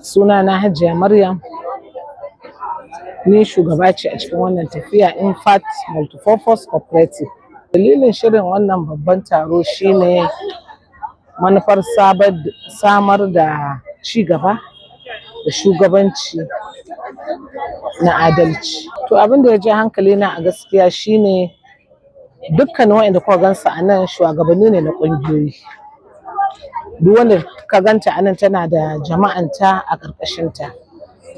Sunana Hajiya Maryam, ni shugaba ce a cikin wannan tafiya Infat Multipurpose Cooperative. Dalilin shirin wannan babban taro shine manufar samar da ci gaba da shugabanci na adalci. To, abin da ya ja hankali na a gaskiya shine dukkanin waɗanda kuka gansu a nan shugabanni ne na ƙungiyoyi. Duk wanda ka ganta a nan tana da jama'anta a ƙarƙashinta.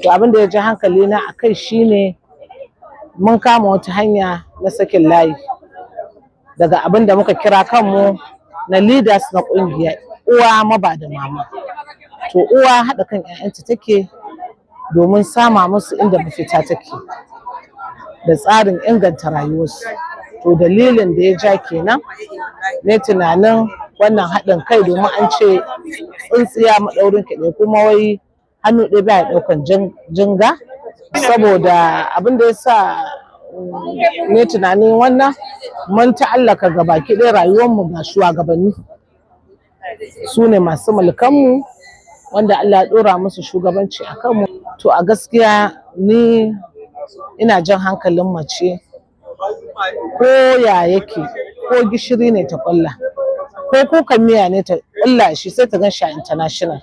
To, abin da ya ja hankali na a kai shine mun kama wata hanya na sakin layi daga abin da muka kira kanmu na leaders na ƙungiya uwa maba da mama. To, uwa haɗa kan 'ya'yanta take domin sama musu inda mafita take da tsarin inganta rayuwarsu. To, dalilin da ya ja kenan ne tunanin wannan haɗin kai, domin an ce tsintsiya maɗaurin ki ɗaya, kuma wai hannu ɗaya baya ɗaukan jinga. Saboda abin da ya sa ne tunanin wannan, mun ta'allaka ga baki ɗaya rayuwarmu ga shugabanni, su ne masu mulkanmu wanda Allah ya ɗora musu shugabanci a kanmu. To, a gaskiya ni ina jan hankalin mace, ko ya yake, ko gishiri ne ta ƙulla, ko kukan miya ne ta ƙulla shi, sai ta gan shi a international.